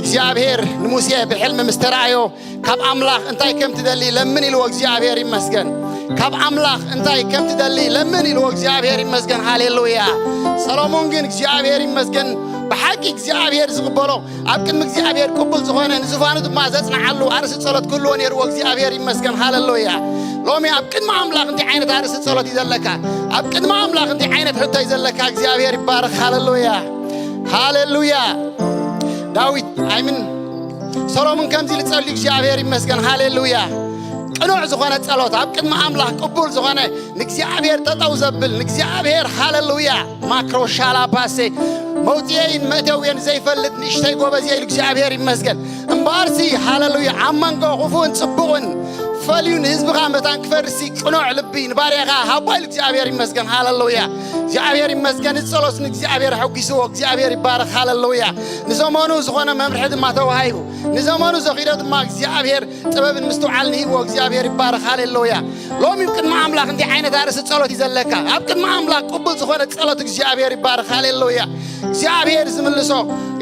እግዚኣብሔር ንሙሴ ብሕልሚ ምስ ተራእዮ፣ ካብ ኣምላኽ እንታይ ከም ትደሊ ለምን ኢልዎ፣ እግዚኣብሔር ይመስገን። ካብ ኣምላኽ እንታይ ከም ትደሊ ለምን ኢልዎ፣ እግዚኣብሔር ይመስገን። ሃሌሉያ። ሰሎሞን ግን እግዚኣብሔር ይመስገን፣ ብሓቂ እግዚኣብሔር ዝቕበሎ፣ ኣብ ቅድሚ እግዚኣብሔር ቅቡል ዝኾነ፣ ንዙፋኑ ድማ ዘጽንዓሉ ኣርእስቲ ጸሎት ክህልዎ ነይርዎ። እግዚኣብሔር ይመስገን። ሃሌሉያ። ሎሚ ኣብ ቅድሚ ኣምላኽ እንታይ ዓይነት ኣርእስቲ ጸሎት እዩ ዘለካ? ኣብ ቅድሚ ኣምላኽ እንታይ ዓይነት ሕቶ እዩ ዘለካ? እግዚኣብሔር ይባረኽ። ሃሌሉያ። ሃሌሉያ። ዳዊት ኣይምን ሰሎሞን ከምዚ ኢሉ ጸልዩ፣ እግዚኣብሔር ይመስገን። ሃሌሉያ። ቅኑዕ ዝኾነ ጸሎት፣ ኣብ ቅድሚ ኣምላኽ ቅቡል ዝኾነ፣ ንእግዚኣብሔር ጠጠው ዘብል፣ ንእግዚኣብሔር፣ ሃሌሉያ፣ ማክሮ ሻላባሴ፣ መውጽኤይን መእተውየን ዘይፈልጥ ንእሽተይ ጎበዝ ኢሉ እግዚኣብሔር ይመስገን። እምበኣርሲ፣ ሃሌሉያ፣ ኣብ መንጎ ክፉእን ጽቡቕን ፈልዩ ንህዝብኻ መታን ክፈርሲ ቅኑዕ ልቢ ንባርያኻ ሃቦ ኢሉ እግዚኣብሔር ይመስገን። ሃሌሉያ። እግዚኣብሔር ይመስገን። እዚ ጸሎት ንእግዚኣብሔር ኣሐጒስዎ። እግዚኣብሔር ይባረኽ። ሃሌሉያ። ንዘመኑ ዝኾነ መምርሒ ድማ ተዋሂቡ። ንዘመኑ ዘኺዶ ድማ እግዚኣብሔር ጥበብን ምስትውዓልን ሂብዎ። እግዚኣብሔር ይባረኽ። ሃሌሉያ። ሎሚ ቅድሚ ኣምላኽ እንታይ ዓይነት ኣርእስቲ ጸሎት እዩ ዘለካ? ኣብ ቅድሚ ኣምላኽ ቅቡል ዝኾነ ጸሎት እግዚኣብሔር ይባረኽ። ሃሌሉያ። እግዚኣብሔር ዝምልሶ፣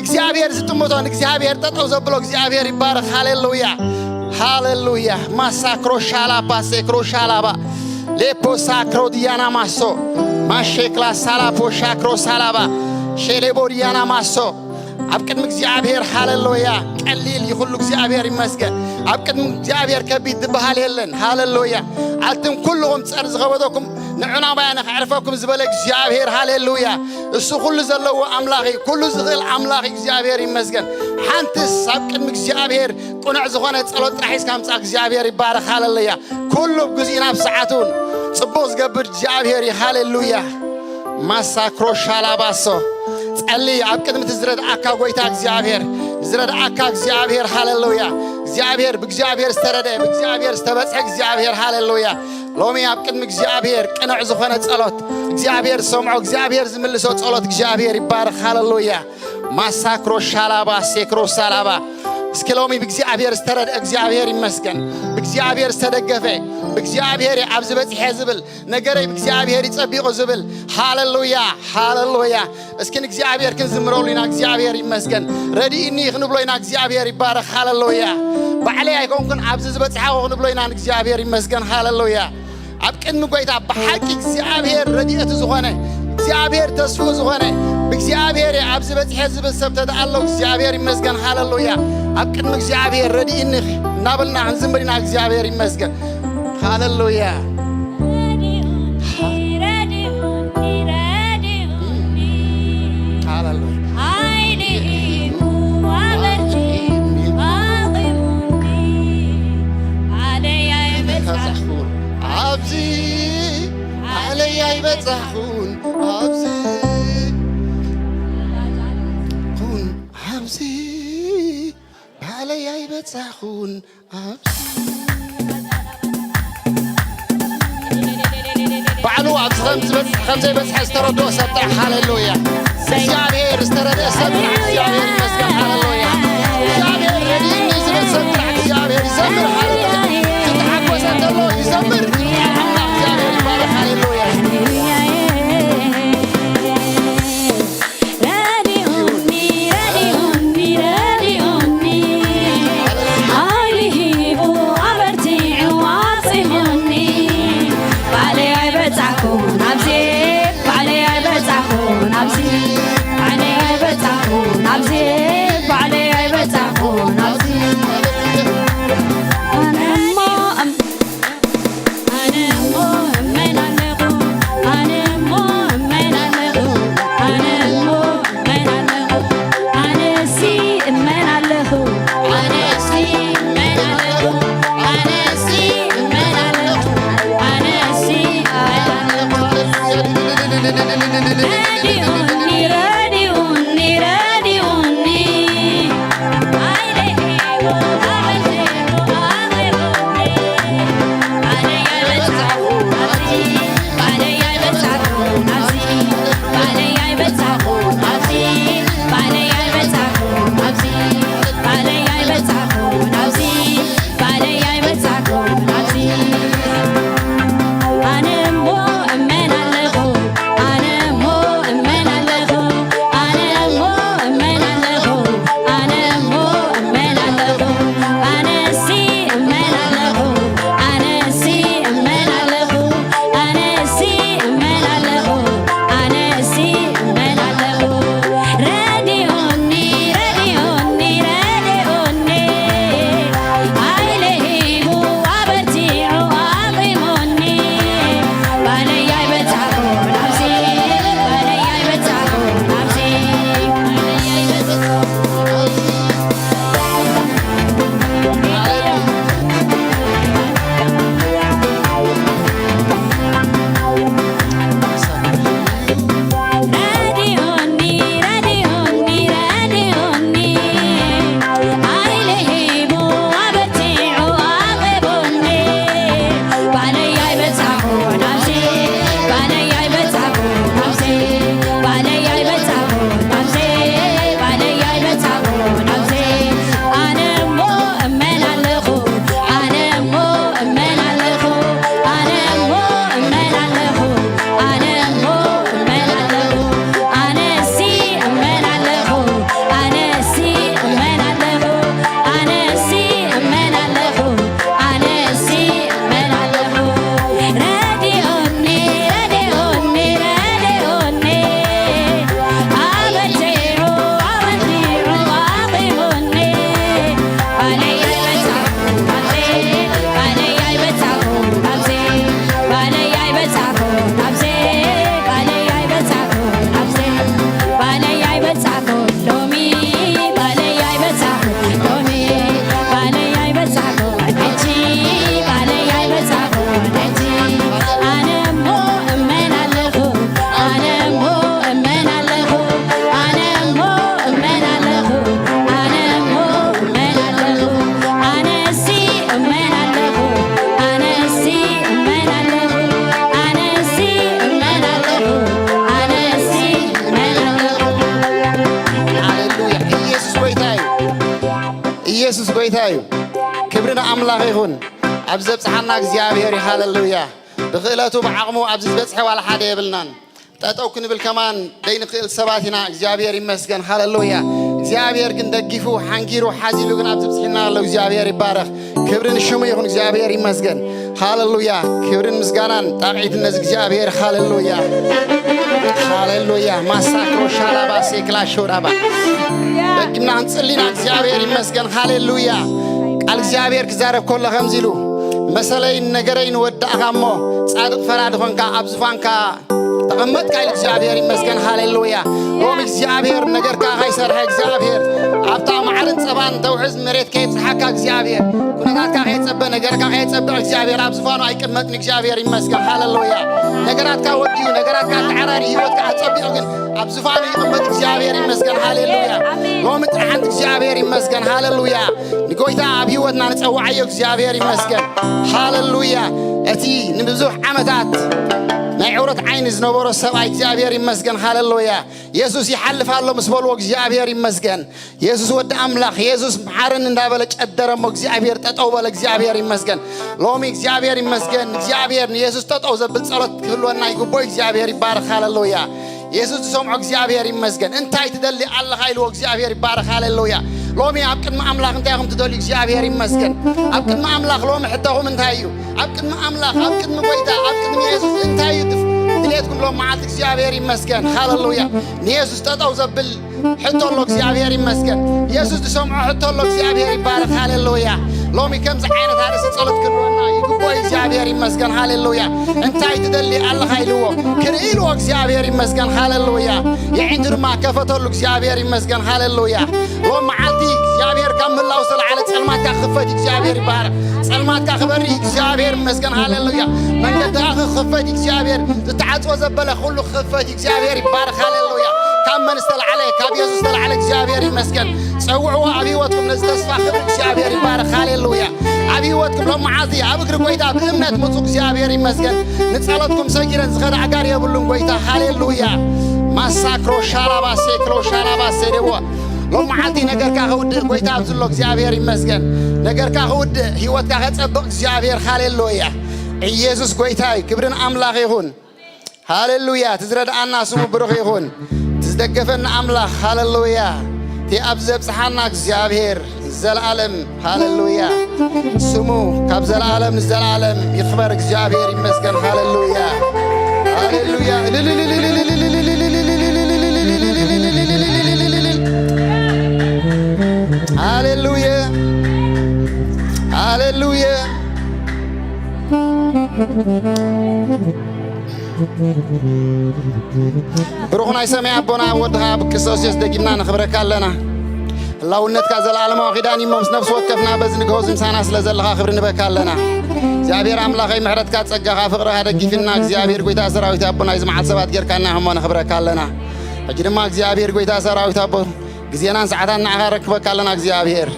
እግዚኣብሔር ዝጥምቶ፣ ንእግዚኣብሔር ጠጠው ዘብሎ እግዚኣብሔር ይባረኽ። ሃሌሉያ። ሃሌሉያ። ማሳክሮ ሻላባ ሴክሮ ሻላባ ሌፖ ሳክሮ ዲያና ማሶ ማሼክላ ሳላፖ ሻክሮ ሳላባ ሼሌቦ ዲያና ማሶ ኣብ ቅድሚ እግዚኣብሔር፣ ሃሌሉያ፣ ቀሊል እዩ ኩሉ፣ እግዚኣብሔር ይመስገን። ኣብ ቅድሚ እግዚኣብሔር ከቢድ ዝበሃል የለን። ሃሌሉያ። ኣቱም ኩልኹም ጸር ዝኸበደኩም ንዑ ናባይ ኣነ ከዕርፈኩም ዝበለ እግዚኣብሔር፣ ሃሌሉያ። እሱ ኩሉ ዘለዎ ኣምላኽ እዩ፣ ኩሉ ዝኽእል ኣምላኽ እዩ፣ እግዚኣብሔር ይመስገን። ሓንትስ ኣብ ቅድሚ እግዚኣብሔር ቅኑዕ ዝኾነ ጸሎት ጥራሕ ሒዝካ ምጻእ፣ እግዚኣብሔር ይባረኽ። ሃሌሉያ። ኩሉ ብግዚኡ ናብ ሰዓቱን ጽቡቕ ዝገብር እግዚኣብሔር እዩ። ሃሌሉያ። ማሳክሮ ሻላባሶ ጸሊ ኣብ ቅድሚ እቲ ዝረድኣካ ጎይታ እግዚኣብሔር፣ ዝረድኣካ እግዚኣብሔር፣ ሃሌሉያ። እግዚኣብሔር፣ ብእግዚኣብሔር ዝተረድአ፣ ብእግዚኣብሔር ዝተበጽሐ እግዚኣብሔር፣ ሃሌሉያ። ሎሚ ኣብ ቅድሚ እግዚኣብሔር ቅኑዕ ዝኾነ ጸሎት፣ እግዚኣብሔር ዝሰምዖ፣ እግዚኣብሔር ዝምልሶ ጸሎት እግዚኣብሔር ይባረኽ። ሃሌሉያ። ማሳክሮ ሻላባ ሴክሮ ሳላባ። እስኪ ሎሚ ብእግዚኣብሔር ዝተረድአ እግዚኣብሔር ይመስገን። ብእግዚኣብሔር ዝተደገፈ፣ ብእግዚኣብሔር ኣብዚ በጺሐ ዝብል፣ ነገረይ ብእግዚኣብሔር ይጸቢቑ ዝብል፣ ሃሌሉያ፣ ሃሌሉያ። እስኪ ንእግዚኣብሔር ክንዝምረሉ ኢና። እግዚኣብሔር ይመስገን። ረድእኒ ክንብሎ ኢና። እግዚኣብሔር ይባረኽ። ሃሌሉያ። ባዕለይ ኣይኮንኩን ኣብዚ ዝበጽሓኹ ክንብሎ ኢና። ንእግዚኣብሔር ይመስገን። ሃሌሉያ። ኣብ ቅድሚ ጎይታ ብሓቂ እግዚኣብሔር ረድኤቱ ዝኾነ፣ እግዚኣብሔር ተስፍኡ ዝኾነ፣ ብእግዚኣብሔር እየ ኣብዚ በጺሐ ዝብል ሰብ ተደኣ ኣሎ፣ እግዚኣብሔር ይመስገን። ሃሌሉያ። ኣብ ቅድሚ እግዚኣብሔር ረድእኒ እናበልና ክንዝምር ኢና። እግዚኣብሔር ይመስገን። ሃሌሉያ። ረድኡኒ፣ ረድኡኒ፣ ረድኡኒ። ሃሌሉያ። ሓይሊ ሂቡ ኣበርቲዑ ኣቑሙኒ። ባዕለይ ኣይበጻሕኩን ኣብዚ፣ ባዕለይ ኣይበጻሕኩን ኣብዚ፣ ኩን ኣብዚ፣ ባዕለይ ኣይበጻሕኩን ኣብዚ። ባዕሉ ኣብዚ ከም ዝበጽሕ፣ ከም ዘይበጽሐ ዝተረድኦ ሰብ ጥራሕ፣ ሃሌሉያ። እግዚኣብሔር ዝተረድአ ሰብ ጥራሕ እግዚኣብሔር ይመስገን። ሃሌሉያ። እግዚኣብሔር ረድእኒ ዝብል ሰብ ጥራሕ እግዚኣብሔር ይዘምር። ሃሌሉያ። ዝተሓጎሰ እንተሎ ይዘምር። ኣምላኽ እግዚኣብሔር ይባረክ። ሃሌሉያ። ረድኡኒ፣ ረድኡኒ፣ ረድኡኒ። ሓይሊ ሂቡ ኣበርቲዑ ኣጽንዑኒ። ባዕለይ ኣይበጻሕኩን ኣብዚ፣ ባዕለይ ኣይበጻሕኩን ኣብዚ፣ ባዕለይ ኣይበጻሕኩን ጎይታ እዩ። ክብሪ ንኣምላኽ ይኹን። ኣብ ዘብጽሓና እግዚኣብሔር እዩ። ሃሌሉያ። ብኽእለቱ ብዓቕሙ ኣብዚ ዝበጽሐ ዋላ ሓደ የብልናን። ጠጠው ክንብል ከማን ደይንኽእል ሰባት ኢና። እግዚኣብሔር ይመስገን። ሃሌሉያ። እግዚኣብሔር ግን ደጊፉ፣ ሓንጊሩ፣ ሓዚሉ ግን ኣብዚ ብጽሒና ኣሎ። እግዚኣብሔር ይባረኽ። ክብሪ ንሽሙ ይኹን። እግዚኣብሔር ይመስገን። ሃሌሉያ። ክብርን ምስጋናን ጣቕዒትን ነዚ እግዚኣብሔር። ሃሌሉያ። ሃሌሉያ። ማሳክሮ ሻራባ ሴክላ ሾራባ። ደጊምና ክንጽሊና። እግዚኣብሔር ይመስገን። ሃሌሉያ። ቃል እግዚኣብሔር ክዛረብ ከሎ ከምዚ ኢሉ፣ መሰለይን ነገረይን ወዳእኻ እሞ፣ ጻድቕ ፈራዲ ኾንካ ኣብ ዙፋንካ ተቐመጥካ ኢሉ። እግዚኣብሔር ይመስገን። ሃሌሉያ። ሎሚ እግዚኣብሔር ነገርካ ካይሰርሐ፣ እግዚኣብሔር ኣብታ ማዕርን ጸባን ተውሕዝ መሬት ከየብጽሓካ፣ እግዚኣብሔር ኩነታትካ ከየጸበ፣ ነገርካ ከየጸብቕ፣ እግዚኣብሔር ኣብ ዙፋኑ ኣይቅመጥን። እግዚኣብሔር ይመስገን። ሃሌሉያ። ነገራትካ ወዲኡ፣ ነገራትካ ተዓራሪ፣ ህይወትካ ኣጸቢቑ ግን ኣብ ዙፋኑ ይቕመጥ። እግዚኣብሔር ይመስገን። ሃሌሉያ። ኣሜን። ሎሚ ጥራሕ ሓንቲ እግዚኣብሔር ይመስገን። ሃሌሉያ። ንጎይታ ኣብ ህይወትና ንጸውዓዮ። እግዚኣብሔር ይመስገን። ሃሌሉያ። እቲ ንብዙሕ ዓመታት ናይ ዕውረት ዓይኒ ዝነበሮ ሰብኣይ እግዚኣብሔር ይመስገን። ሃሌሉያ። የሱስ ይሓልፍ ኣሎ ምስ በልዎ እግዚኣብሔር ይመስገን። የሱስ ወዲ ኣምላኽ፣ የሱስ መሓረኒ እንዳበለ ጨደረ እሞ እግዚኣብሔር ጠጠው በለ። እግዚኣብሔር ይመስገን። ሎሚ እግዚኣብሔር ይመስገን። እግዚኣብሔር ንየሱስ ጠጠው ዘብል ጸሎት ክህልወና ይግብኦ። እግዚኣብሔር ይባረኽ። ሃሌሉያ። የሱስ ዝሰምዖ እግዚኣብሔር ይመስገን። እንታይ ትደሊ ኣለኻ ኢልዎ እግዚኣብሔር ይባረኽ። ሃሌሉያ። ሎሚ ኣብ ቅድሚ ኣምላኽ እንታይ ኢኹም ትደልዩ? እግዚኣብሔር ይመስገን። ኣብ ቅድሚ ኣምላኽ ሎሚ ሕቶኹም እንታይ እዩ? ኣብ ቅድሚ ኣምላኽ፣ ኣብ ቅድሚ ጎይታ፣ ኣብ ቅድሚ የሱስ እንታይ እዩ ድፍ-፣ ድሌትኩም ሎም መዓልቲ? እግዚኣብሔር ይመስገን። ሃሌሉያ። ንየሱስ ጠጠው ዘብል ሕቶ ኣሎ። እግዚኣብሔር ይመስገን። የሱስ ዝሰምዖ ሕቶ ኣሎ። እግዚኣብሔር ይባረኽ። ሃሌሉያ። ሎሚ ከምዚ ዓይነት ኣርእስቲ ጸሎት ክህልወና ይግብኦ። እግዚኣብሔር ይመስገን። ሃሌሉያ። እንታይ ትደሊ ኣለኻ ኢልዎ ክርኢ ኢልዎ። እግዚኣብሔር ይመስገን። ሃሌሉያ። የዒንቱ ድማ ከፈተሉ። እግዚኣብሔር ይመስገን። ሃሌሉያ። ሎም መዓልቲ እግዚኣብሔር ካብ ምህላው ዝተላዓለ ጸልማትካ ክኽፈት እዩ። እግዚኣብሔር ይባረኽ። ጸልማትካ ክበሪ እዩ። እግዚኣብሔር ይመስገን። ሃሌሉያ። መንገድኻ ክኽፈት እዩ። እግዚኣብሔር ዝተዓጽወ ዘበለ ኩሉ ክኽፈት እዩ። እግዚኣብሔር ይባረኽ። ሃሌሉያ። ካብ መን ዝተላዓለ? ካብ የሱስ ዝተላዓለ። እግዚኣብሔር ይመስገን። ጸውዕዎ ኣብ ህይወትኩም ነዚ ተስፋ ክብሪ። እግዚኣብሔር ይባረኽ። ሃሌሉያ። ኣብ ህይወትኩም ሎም መዓልቲ ኣብ እግሪ ጎይታ ብእምነት ምጹ። እግዚኣብሔር ይመስገን። ንጸሎትኩም ሰጊረን ዝኸዳ ኣጋር የብሉን ጎይታ። ሃሌሉያ። ማሳክሮ ሻላባ ሴክሎ ሻላባ ሴደዎ። ሎም መዓልቲ ነገርካ ክውድእ ጎይታ ኣብዚ ኣሎ። እግዚኣብሔር ይመስገን። ነገርካ ክውድእ፣ ህይወትካ ከጸብቕ እግዚኣብሔር። ሃሌሉያ። ኢየሱስ ጎይታ እዩ። ክብርን ኣምላኽ ይኹን። ሃሌሉያ። እቲ ዝረድኣና ስሙ ብሩኽ ይኹን። እቲ ዝደገፈና ኣምላኽ። ሃሌሉያ። እቲ ኣብዚ ዘብጽሓና እግዚኣብሔር ንዘለኣለም። ሃሌሉያ። ስሙ ካብ ዘለኣለም ንዘለኣለም ይኽበር። እግዚኣብሔር ይመስገን። ሃሌሉያ። ሃሌሉያ። ሃሌሉያ። ሃሌሉያ። ብሩኽ ናይ ሰማይ ኣቦና ወድኻ ኣብ ክርስቶስ የሱስ ደጊምና ነኽብረካ ኣለና። ህላውነትካ ዘለኣለማዊ ኪዳን እዩ እሞ ምስ ነፍሲ ወከፍና በዚ ንግሆ እዚ ምሳና ስለ ዘለኻ ክብሪ ንበካ ኣለና። እግዚኣብሔር ኣምላኸይ ምሕረትካ፣ ጸጋኻ፣ ፍቕርኻ ደጊፍና እግዚኣብሔር ጎይታ ሰራዊት ኣቦና እዚ መዓልቲ ሰባት ጌርካና እሞ ነኽብረካ ኣለና። ሕጂ ድማ እግዚኣብሔር ጎይታ ሰራዊት ኣቦ ግዜናን ሰዓታን ንዓኻ ረክበካ ኣለና እግዚኣብሔር።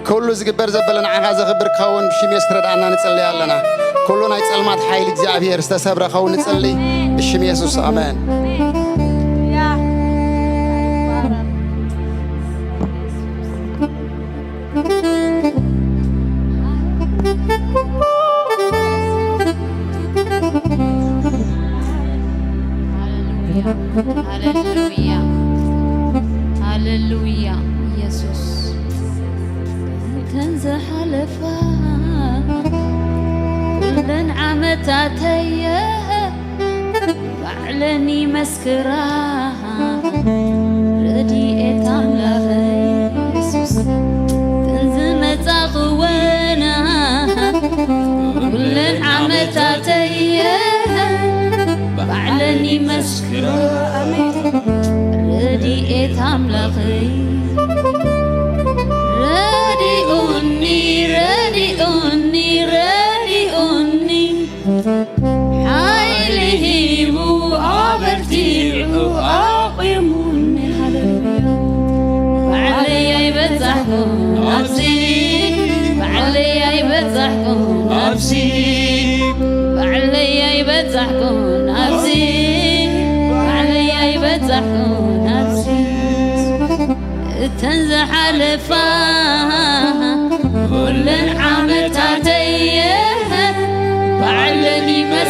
ኩሉ ዝግበር ዘበለ ንዓኻ ዘኽብር ክኸውን ብሽም የሱስ ክትረድኣና ንጽሊ ኣለና። ኩሉ ናይ ጸልማት ሓይሊ እግዚኣብሔር ዝተሰብረ ክኸውን ንጽሊ ብሽም የሱስ ኣሜን። ሃሌሉያ፣ ሃሌሉያ፣ ኢየሱስ። እተን ዝሓለፋ ኩለን ዓመታተየ ባዕለን ይመስክራ፣ ረድኤት ኣምላኽ ኢየሱስ። እተን ዝመጻ ክወና ኩለን ዓመታተየ ባዕለን ይመስክራ፣ ረድኤት ኣምላኸይ ረዲኡኒ፣ ረዲኡኒ፣ ረዲኡኒ፣ ሓይሊ ሂቡ ኣበርቲዑ ኣቑሙኒ። ሃሌሉያ። ባዕለይ ኣይበጻሕኩን ኣብዚ፣ ባዕለይ ኣይበጻሕኩን ኣብዚ፣ ባዕለይ ኣይበጻሕኩን ኣብዚ፣ ባዕለይ ኣይበጻሕኩን ኣብዚ። እተን ዝሓለፋ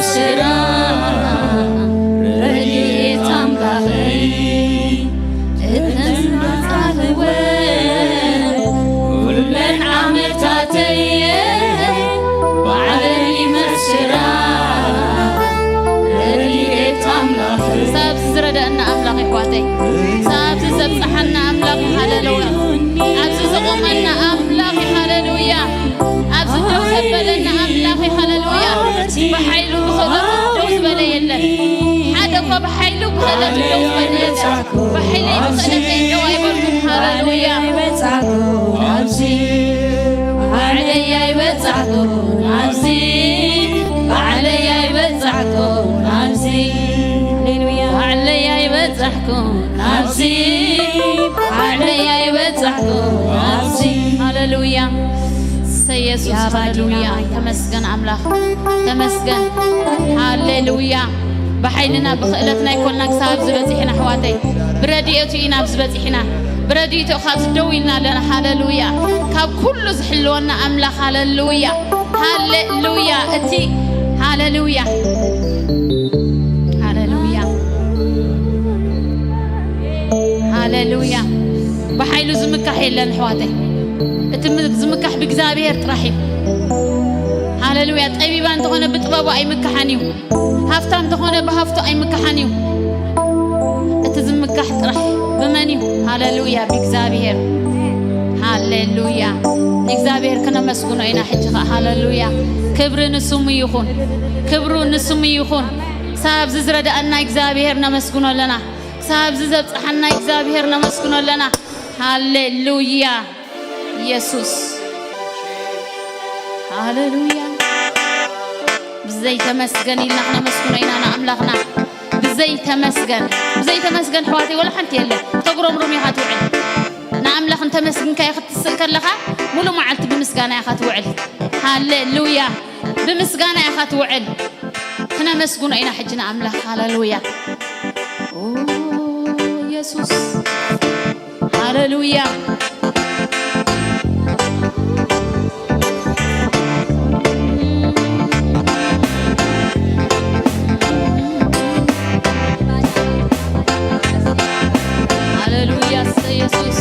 ስራ ረድኤት ኣምላኸይ እተን ቃልወን ኩለን ዓመታተየ ባዕለይ መስራ ረድኤት ኣምላኸይ። ሳብዚ ዝረዳእና ኣምላኽ ይሕዋተይ፣ ሳብዚ ዘብጽሓና ኣምላኽ ሃለሉያ፣ ኣብዚ ዘቆመና ኣምላኽ ሃለሉያ፣ ኣብዚ ደው ዘበለና ኣምላኽ ሃለሉያ። ብሓይሉ ብኽእለቱ ደው ዝበለ የለን። ሓደ እኳ ብሓይሉ ብኽእለቱ ደው ዝበለ የለን። ብሓይለይ ብኽእለተይ ደው ኣይበልኩን። ሃለሉያ። ባዕለይ ኣይበጻሕኩን ኣብዚ፣ ባዕለይ ኣይበጻሕኩን ኣብዚ፣ ሃሌሉያ። ባዕለይ ኣይበጻሕኩን ኣብዚ፣ ባዕለይ ኣይበጻሕኩን ኣብዚ። ሃሌሉያ። እሰይ የሱስ፣ ሃሌሉያ። ተመስገን ኣምላኽ፣ ተመስገን። ሃሌሉያ። ብሓይልና ብኽእለትና ኣይኮንና ክሳብ ኣብዚ በጺሕና ኣሕዋተይ፣ ብረድኤቱ ኢና ኣብዚ በጺሕና። ብረድኤቱ ካብዚ ደው ኢልና ኣለና። ሃሌሉያ። ካብ ኩሉ ዝሕልወና ኣምላኽ። ሃሌሉያ፣ ሃሌሉያ። እቲ ሃሌሉያ፣ ሃሌሉያ፣ ሃሌሉያ። ብሓይሉ ዝምካሕ የለን ኣሕዋተይ። እቲ ም-፣ ዝምካሕ ብእግዚኣብሔር ጥራሕ እዩ። ሃሌሉያ። ጠቢባ እንተኾነ ብጥበቡ ኣይምካሓን እዩ። ሃፍታም እንተኾነ ብሃፍቱ ኣይምካሓን እዩ። እቲ ዝምካሕ ጥራሕ ብመን እዩ? ሃሌሉያ፣ ብእግዚኣብሔር። ሃሌሉያ። ንእግዚኣብሔር ክነመስግኖ ኢና ሕጂ ኸዓ። ሃሌሉያ። ክብሪ ንስሙ ይኹን። ክብሩ ንስሙ ይኹን። ክሳብ እዚ ዝረዳእና እግዚኣብሔር ነመስግኖ ኣለና። ክሳብ እዚ ዘብጽሓና እግዚኣብሔር ነመስግኖ ኣለና። ሃሌሉያ። ኢየሱስ። ሃሌሉያ። ብዘይ ተመስገን ኢልና ክነመስግኖ ኢና ንኣምላኽና። ብዘይ ተመስገን፣ ብዘይ ተመስገን ኣሕዋተይ ወላ ሓንቲ የለን። ተጉረምሩም ኢኻ ትውዕል። ንኣምላኽ እንተመስግንካዮ ክትስእ ከለኻ ሙሉ መዓልቲ ብምስጋና ኢኻ ትውዕል። ሃሌሉያ። ብምስጋና ኢኻ ትውዕል። ክነመስግኖ ኢና ሕጂ ንኣምላኽ። ሃሌሉያ። ኦ ኢየሱስ። ሃሌሉያ። ሃሌሉያ፣ እሰይ ኢየሱስ።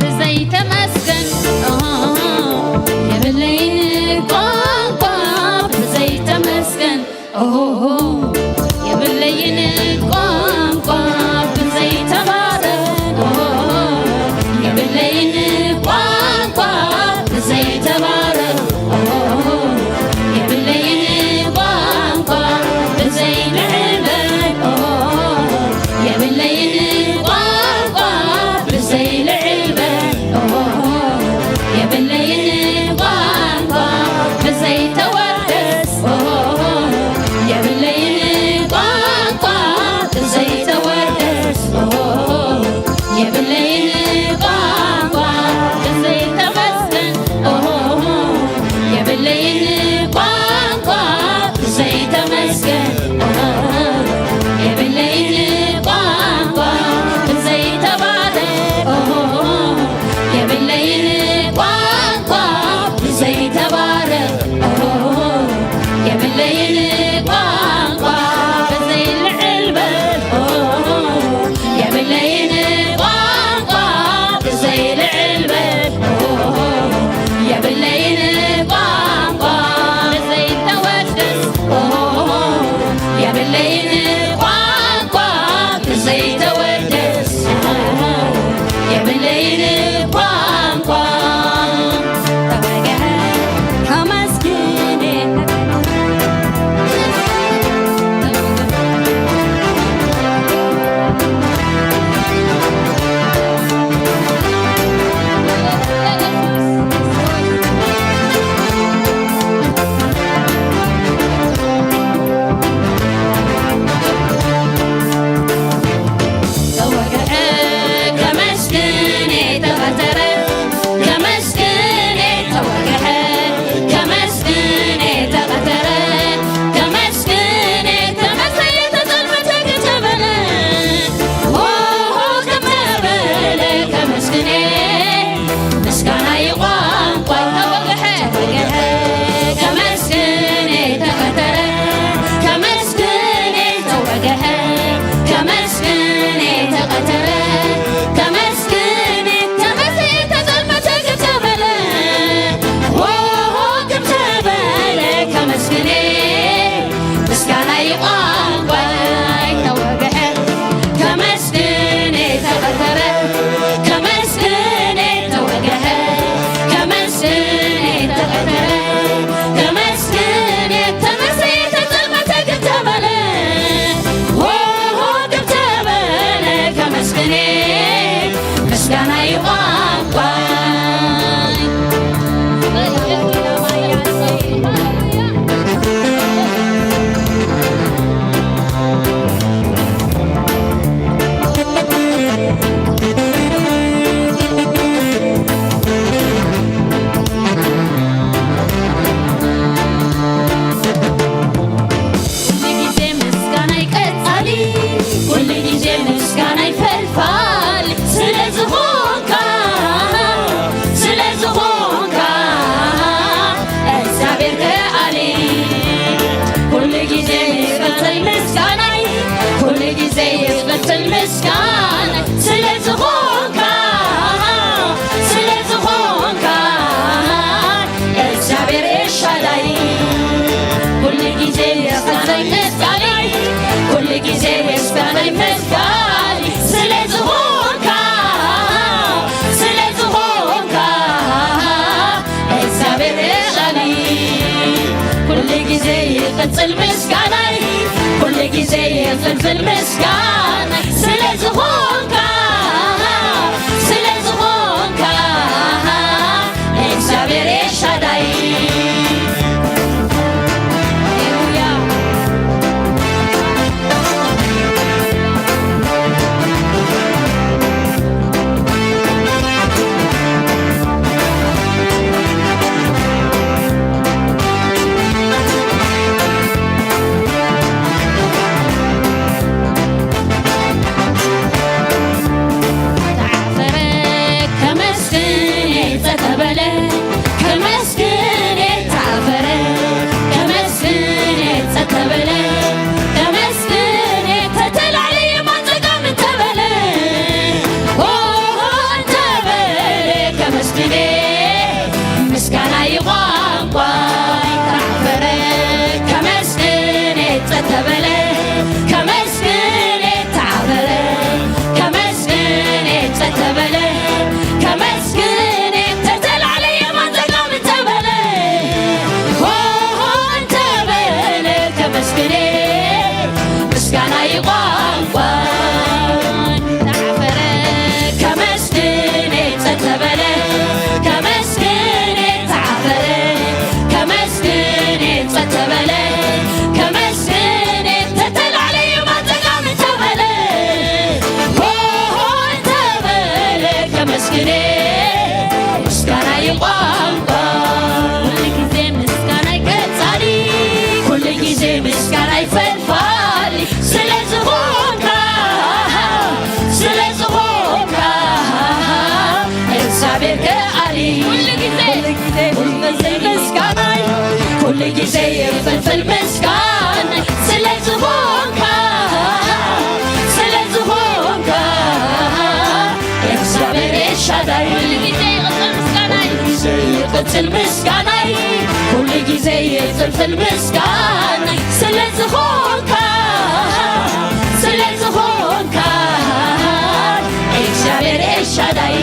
ብዘይ ተመስገን፣ ኦ፣ የብለይን ቋንቋ። ብዘይ ተመስገን፣ ኦ፣ የብለይን ቋንቋ። ብዘይ ተባረኽ፣ ኦ፣ የብለይን ቋንቋ። ብዘይ ተባረኽ፣ ኦ፣ የብለይን ቋንቋ። ብዘይ ንዕበድ፣ ኦ፣ የብለይን ቋንቋ። ብዘይ ልዕል በል፣ ኦ፣ የብለይን ቋንቋ። ብዘይ ተወደስ፣ ኦ፣ የብለይን ቋንቋ። ብዘይ ተወደስ፣ ኦ፣ የብለይን ቋንቋ። ብዘይ ተመስገን፣ ኦ፣ የብለይን ቋንቋ። ብዘይ ተመስገን፣ ኦ፣ የብለይን ቋንቋ። ብዘይ ተባረኽ፣ ኦ፣ የብለይን ቋንቋ። ብዘይ ተባረኽ፣ ኦ፣ የብለይን ቋንቋ። ብዘይ ልዕል በል፣ ኦ፣ የብለይን ቋንቋ። ብዘይ ልዕል በል፣ ኦ፣ የብለይን ቋንቋ። ብዘይ ተወደስ፣ ኦ፣ የብለይን ቋንቋ። ብዘይ ተወደስ፣ ኦ፣ የብለይን ቋንቋ። ተመስግን፣ ይቕጽል ምስጋናይ፣ ኩሉ ግዜ ይፍልፍል ምስጋናይ፣ ስለ ዝኾንካ፣ ስለ ዝኾንካ፣ እግዚኣብሔር ኤልሻዳይ። ሃሌሉያ። ተዓፈረ ከመስግን ጸጥ ተበለ፣ ከመስግን ተዓፈረ፣ ከመስግን ጸጥ ተበለ፣ ከመስግን ተተላዕለ የማን ጸጋም ተበለ፣ ኦ ተበለ፣ ከመስግን ምስጋና ይቋንቋ ተዓፈረ፣ ከመስግን ጸጥ ተበለ፣ ከመስግን ተዓፈረ፣ ከመስግን ጸጥ ተበለ፣ ከመስግን ተተላዕለ የማን ጸጋም ተበለ፣ ሆ ተበለ፣ ከመስግን ምስጋና ይቋንቋ ተዓፈረ፣ ከመስግን ጸጥ ተበለ፣ ከመስግን ተዓፈረ፣ ከመስግን ጸጥ ተበለ፣ ከመስግን ተተላዕለ የማን ጸጋም ተበለ፣ ሆ ተበለ፣ ከመስግን ምስጋና ይቋንቋ ኩሉ ግዜ ምስጋና ይቀጻሊ፣ ኩሉ ግዜ ምስጋና ይፈልፋሊ፣ ስለ ዝኾንካ፣ ስለ ዝኾንካ፣ እግዚኣብሔር ከኣሊ። ኩሉ ግዜ፣ ኩሉ ግዜ ምስጋናይ፣ ኩሉ ግዜ ይፍልፍል ምስጋናይ፣ ስለ ዝኾንካ፣ ስለ ዝኾንካ፣ እግዚኣብሔር ኤልሻዳይ። ኩሉ ግዜ ይቕጽል ምስጋናይ፣ ይቕጽል ምስጋናይ፣ ኩሉ ግዜ ይፍልፍል ምስጋናይ፣ ስለ ዝኾንካ፣ ስለ ዝኾንካ፣ እግዚኣብሔር ኤልሻዳይ።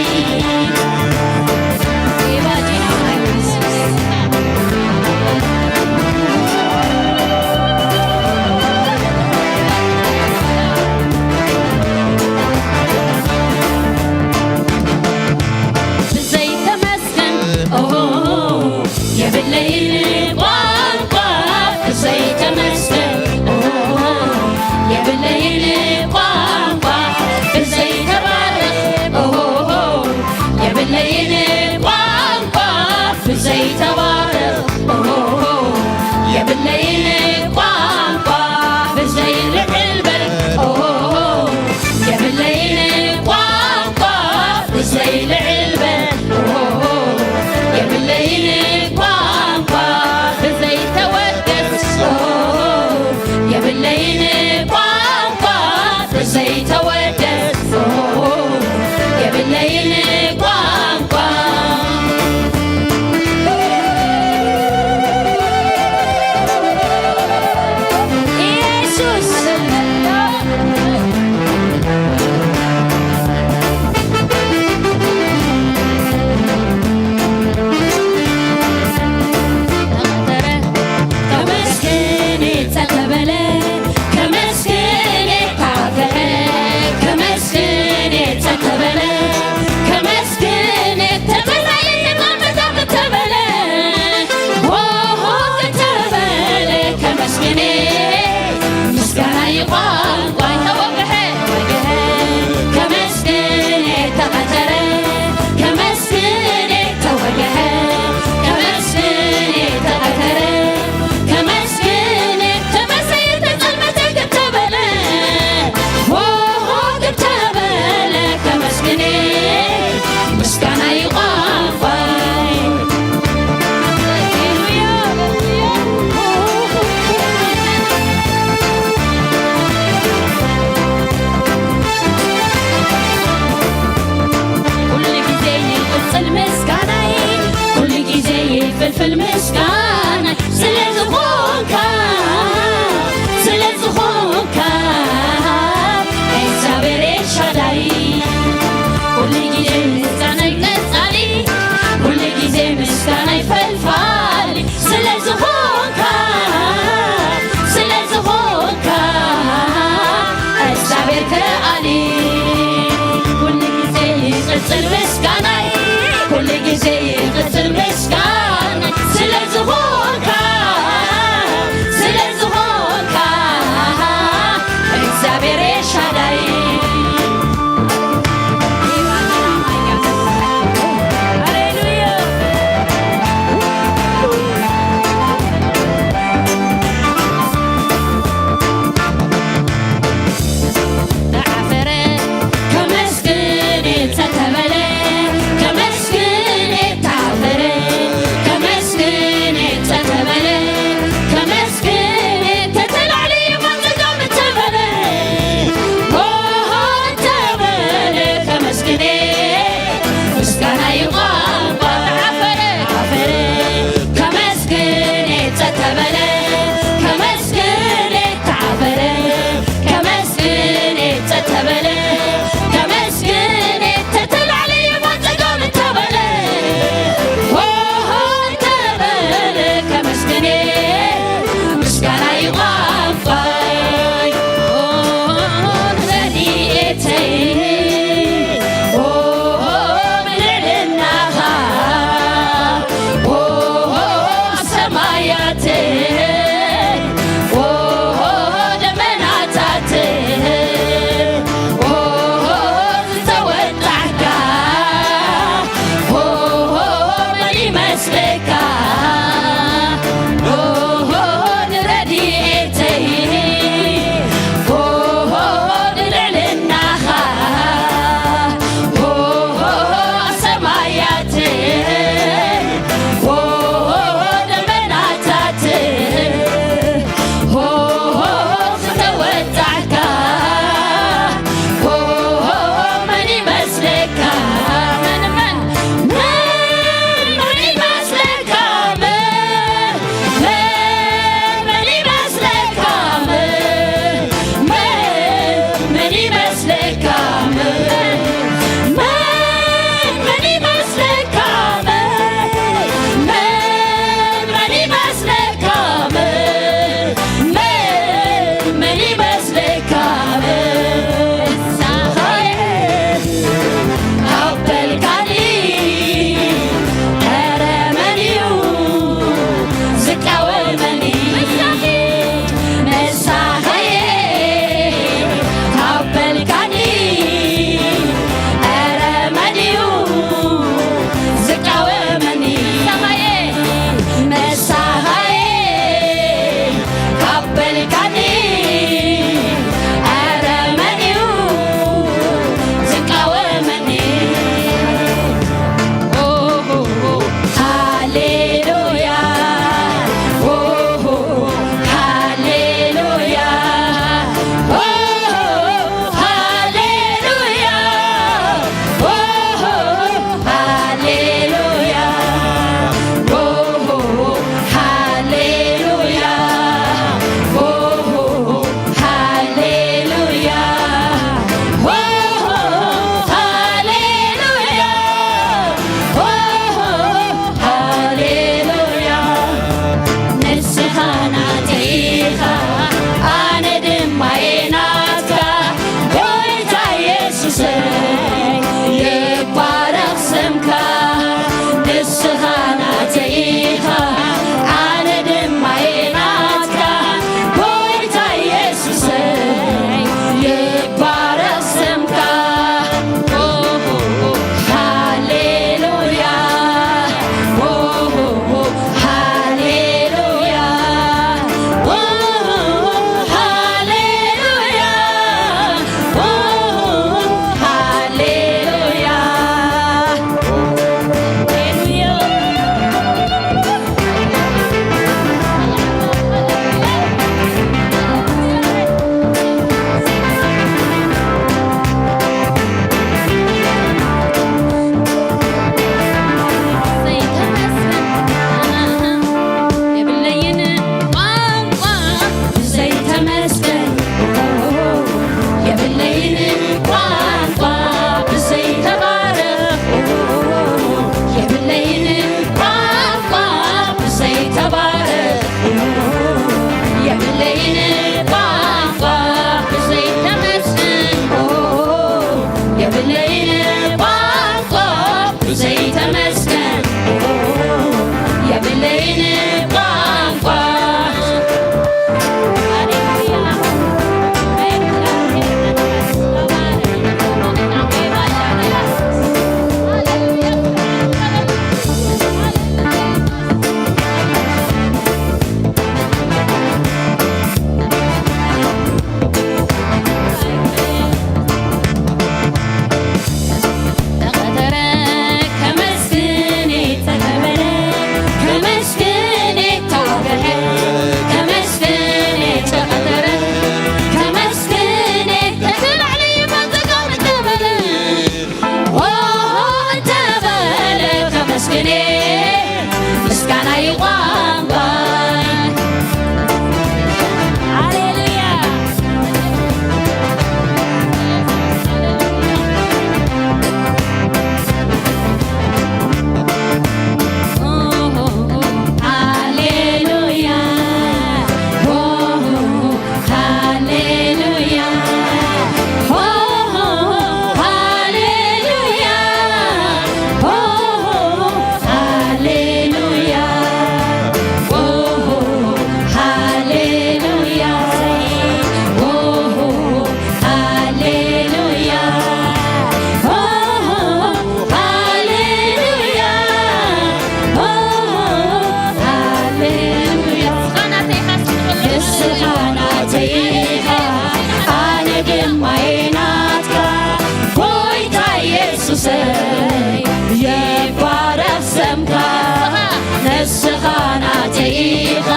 ብዘይ ተመስገን፣ ኦ፣ የብለይን ቋንቋ፣ ብዘይ ተመስገን፣ ኦ፣ የብለይን ቋንቋ፣ ቋንቋ ብዘይተመስገን የብለይን ቋንቋ። ተቐተረ ከመስግን ተኸበረ ከመስግን ታበረ ከመስግን ተቐተረ ከመስግን ተትላዕሊ መዘጋር ተበለ ኦሆ እንተበለ ከመስግን ምስጋና ይቋንቋ። ሃሌሉያ። ሃሌሉያ። ሃሌሉያ። ሃሌሉያ። ሃሌሉያ። ሃሌሉያ። ሃሌሉያ። ሃሌሉያ። ሃሌሉያ። ንስኻ ናተይ ኢኻ፣ ኣነ ድማ እየ ናትካ። ጎይታ ኢየሱሰይ፣ ይባረኽ ስምካ። ንስኻ ናተይ ኢኻ፣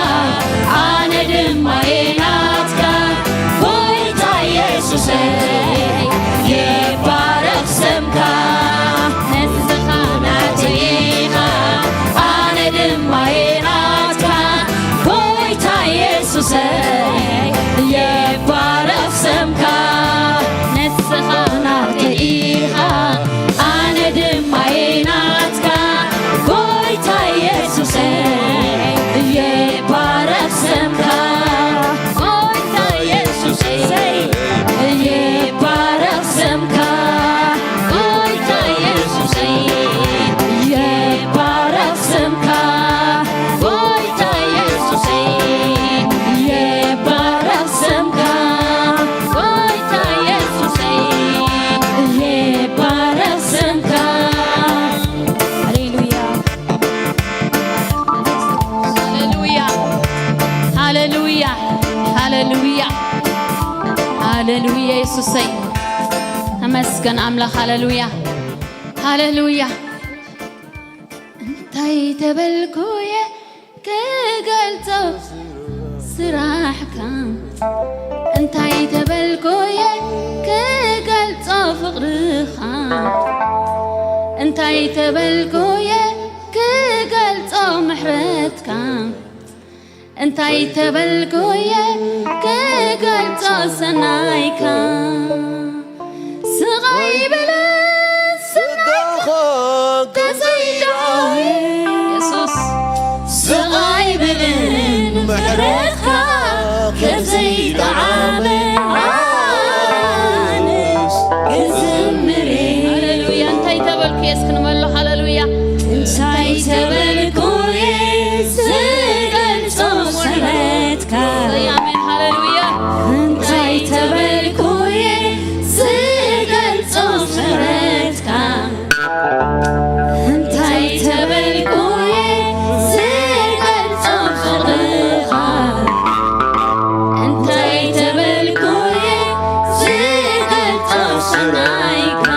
ኣነ ድማ እየ ናትካ። ጎይታ ኢየሱሰይ፣ ይባረኽ ስምካ። ንስኻ ናተይ ኢኻ፣ ኣነ ድማ እየ ናትካ። ጎይታ ኢየሱሰይ፣ ይባረኽ ስምካ። ንስኻ ናተይ ኢኻ፣ ኣነ ድማ እየ ናትካ። ጎይታ ኢየሱሰይ፣ ይባረኽ ስምካ። ጎይታ ኢየሱሰይ፣ ይባረኽ ስምካ። ጎይታ ኢየሱሰይ፣ ይባረኽ ስምካ። ጎይታ ኢየሱሰይ፣ ይባረኽ ስምካ። ጎይታ ኢየሱሰይ፣ ይባረኽ ስምካ። ሃሌሉያ። ሃሌሉያ። ሃሌሉያ። ሃሌሉያ። ሃሌሉያ። የሱሰይ ተመስገን ኣምላኽ። ሃሌሉያ። ሃሌሉያ። እንታይ ተበልኩየ ክገልጾ ስራሕካ፣ እንታይ ተበልኩየ ክገልጾ ፍቕርኻ፣ እንታይ ተበልኩየ ክገልጾ ምሕረትካ፣ እንታይ ተበልኩየ ክገልጾ ሰናይካ። ስቓይ ብልን ስናይካ ተዘይደዓወ የሱስ፣ ስቓይ ብልን ምሕረትካ ተዘይጠዓመ ኣነስ ክዝምር እየ። ሃሌሉያ። እንታይ ተበልኩ እስኪ ንበሎ። ሃሌሉያ። እንታይ ተበልኩ ዝገልጾ ምሕረትካ። ኣሜን። ሃሌሉያ። እንታይ ተበልኩ ዝገልጾ ምሕረትካ። እንታይ ተበልኩ ዝገልጾ ፍቕርኻ። እንታይ ተበልኩ ዝገልጾ ሰናይካ።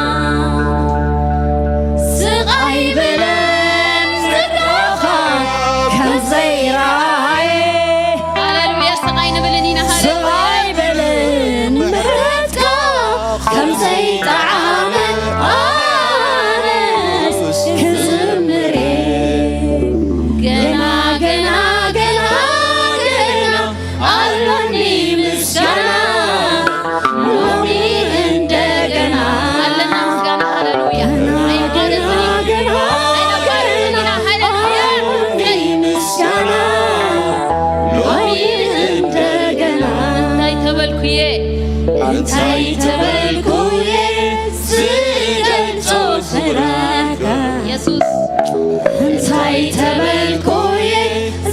እንታይ ተበልኩ እየ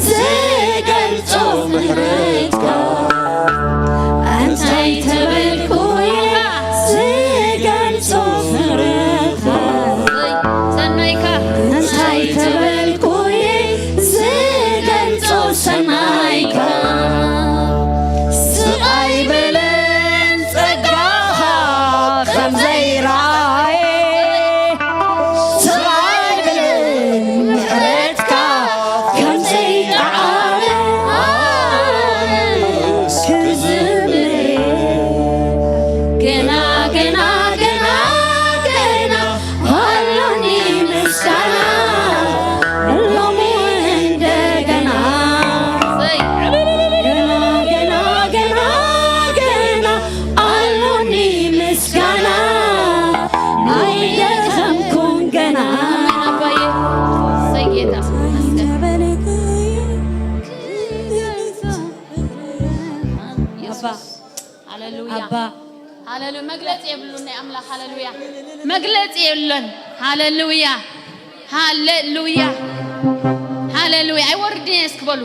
ዝገልጾ ምሕረትካ? እንታይ ተበልኩ እየ ዝገልጾ ምሕረትካ? ሰናይካ። እንታይ ተበልኩ እየ ዝገልጾ ሰናይካ? ስቓይ ብልን ጸጋኻ ከም ዘይረኣየ፣ ስቓይ ብልን ምሕረትካ ከም ዘይጠዓመ ክዝምር። ገና፣ ገና፣ ገና፣ ገና ኣሎኒ ምስጋና ሎሚ እንደገና። ገና፣ ገና፣ ገና፣ ገና ኣሎኒ ምስጋና ኣይደኸምኩን ገና። ኣሜን ኣባዬ። እሰይ ጌታ ይመስገን። ኣባ። ሃሌሉያ። ኣባ። ሃሌሉያ። መግለጺ የብሉን ናይ ኣምላኽ። ሃሌሉያ። መግለጺ የብሉን። ሃሌሉያ። ሃሌሉያ። ሃሌሉያ። ኣይወርድን እየ እስኪ በሉ።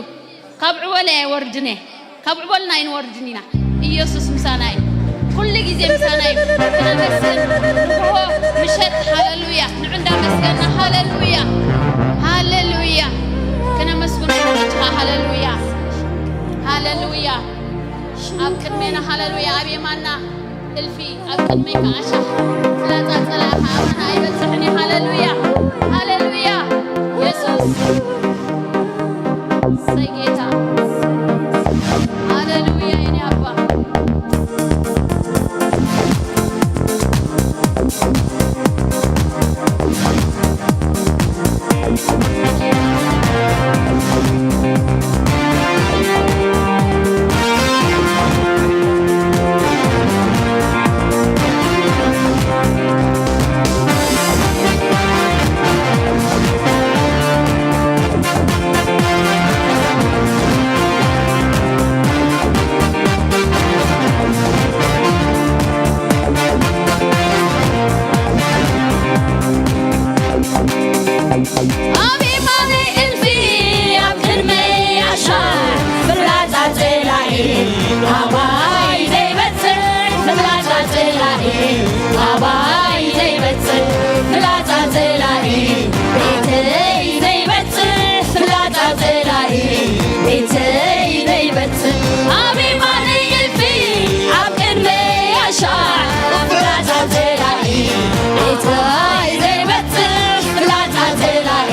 ካብ ዕቦለይ ኣይወርድን እየ። ካብ ዕቦልና ኣይንወርድን ኢና። ኢየሱስ ምሳና እዩ። ኩሉ ግዜ ምሳና እዩ። ክነመስግን ንግሆ ምሸት። ሃሌሉያ። ንዑ እንዳመስገና። ሃሌሉያ። ሃሌሉያ። ክነመስግኖ ኢና ሕጂ ኸዓ። ሃሌሉያ። ሃሌሉያ። ኣብ ቅድሜና፣ ሃሌሉያ፣ ኣብ የማንና እልፊ፣ ኣብ ቅድሜካ ኣሽሕ ፍላጻ ጸላእኻ ኣብና ኣይበጽሕን እዩ። ሃሌሉያ፣ ሃሌሉያ፣ የሱስ። እሰይ ጌታ። ሃሌሉያ፣ የኔ ኣባ። ኣብ የማነይ እልፊ ኣብ ቅድመይ ኣሻ ፍላጻ ጸላኢ ኣባይ ዘይበጽሕ ፍላጻ ጸላኢ ኣባይ ዘይበጽሕ ፍላጻ ጸላኢ ቤተይ ዘይበጽሕ ፍላጻ ጸላኢ ቤተይ ዘይበጽሕ ኣብ የማነይ እልፊ ኣብ ቅድመይ ኣሻ ፍላጻ ጸላኢ ቤተይ ዘይበጽሕ ፍላጻ ጸላኢ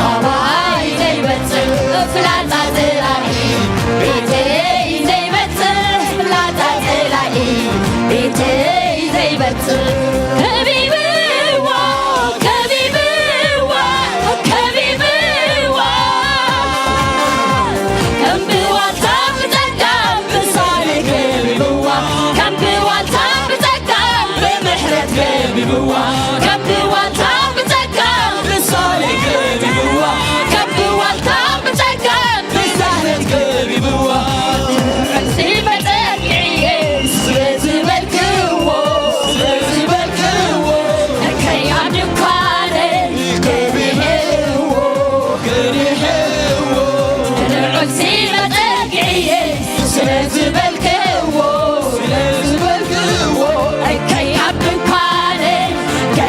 ኣባይ ዘይበጽሕ ፍላጻ ጸላኢ ቤተይ ዘይበጽሕ ፍላጻ ጸላኢ ቤተይ ዘይበጽሕ ከቢብዋ ከቢብዋ ከቢብዋ ከም ብዋልታ ብጸጋም ብሳሌ ከቢብዋ ከም ብዋልታ ብጸጋም ብምሕረት ከቢብዋ ከም ብዋልታ ብጸጋም ብሳሌ ከቢብዋ ከም ብዋልታ ብጸጋም ብሳሌ ከቢብዋ። መልሲ በጸግዕዬ ስለ ዝበልክዎ ስለ ዝበልክዎ እከይ ኣብ ድኳነይ ገኒሐዎ ገኒሐዎ። ልዑል ሲ በጸግዕዬ ስለ ዝበልክዎ ስለ ዝበልክዎ እከይ ኣብ ድኳነይ ገ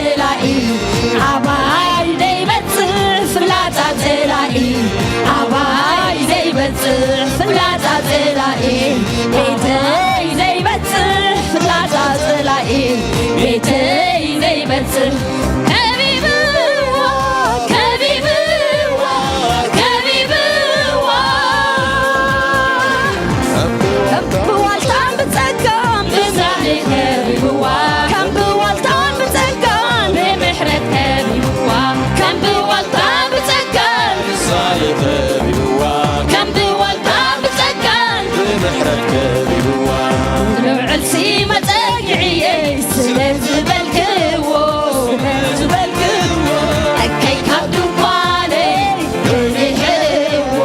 ጸላኢ ኣባይ ዘይበጽሕ ፍላጻ ጸላኢ ኣባይ ዘይበጽሕ ፍላጻ ጸላኢ ቤተይ ዘይበጽሕ ፍላጻ ጸላኢ ቤተይ ዘይበጽሕ ከቢብዋ ከቢብዋ ከቢብዋ ከም ብዋልታን ብጸጋን ብዛዕሊ ከቢብዋ ከም ብዋልታን ብጸጋን ብምሕረት ከቢብዋ ከም ብዋልታ ብጸጋን ብዛዕሊ ከቢብዋ ከም ብዋልታ ብጸጋን ብምሕረት ከቢብዋ ልዑል ሲ መጸግዕየይ ስለ ዝበልክዎ ስለ ዝበልክዎ እከይ ካብ ድንኳነይ ገኒሕዎ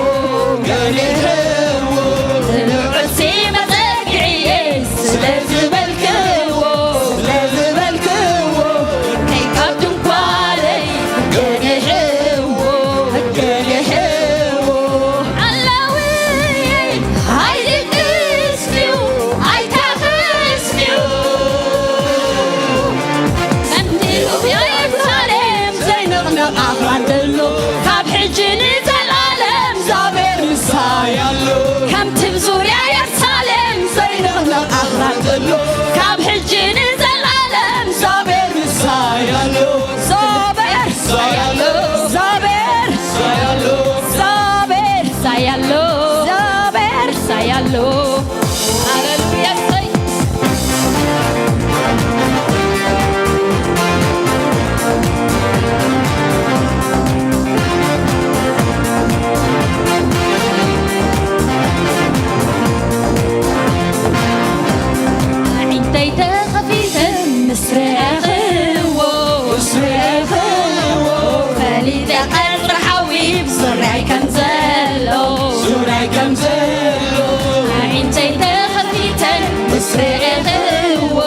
ገኒሕዎ ልዑል ሲ መጸግዕየይ ስለ ዝበልክዎ ስለ ዝበልክዎ እከይ ካብ ድንኳነይ ገኒሕዎ ገኒሕዎ ኣላዊ ሓይሊ ክስንዩ ኣይታኽስንዩ ከምቲ ኢየሩሳሌም ዘይንቕነቕ ኣኽራን ዘሎ ካብ ሕጂ ንዘለኣለም ዛቤር ምሳይ ኣሎ ከምቲ ብዙርያ ኢየሩሳሌም ዘይንቕነቕ ኣኽራን ዘሎ ካብ ሕጂ ንዘለኣለም ዛቤር ምሳይ ኣሎ ዛቤር ምሳይ ኣሎ ዛቤር ምሳይ ኣሎ ዛቤር ሳያሎ ዛቤር ሳያሎ ሃሌሉያ እሰይ ኣዒንተይ ተኸፊተን ምስ ረኣኽዎ ምስ ረኣኽዎ ፈሊጠ ቀጽሪ ሓዊ ዙርያይ ከም ዘሎ ዙርያይ ከም ዘሎ ኣዒንተይ ተኸፊተን ምስ ረኣኽዎ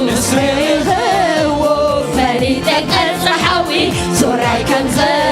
ምስ ረኣኽዎ ፈሊጠ ቀጽሪ ሓዊ ዙርያይ ከም ዘሎ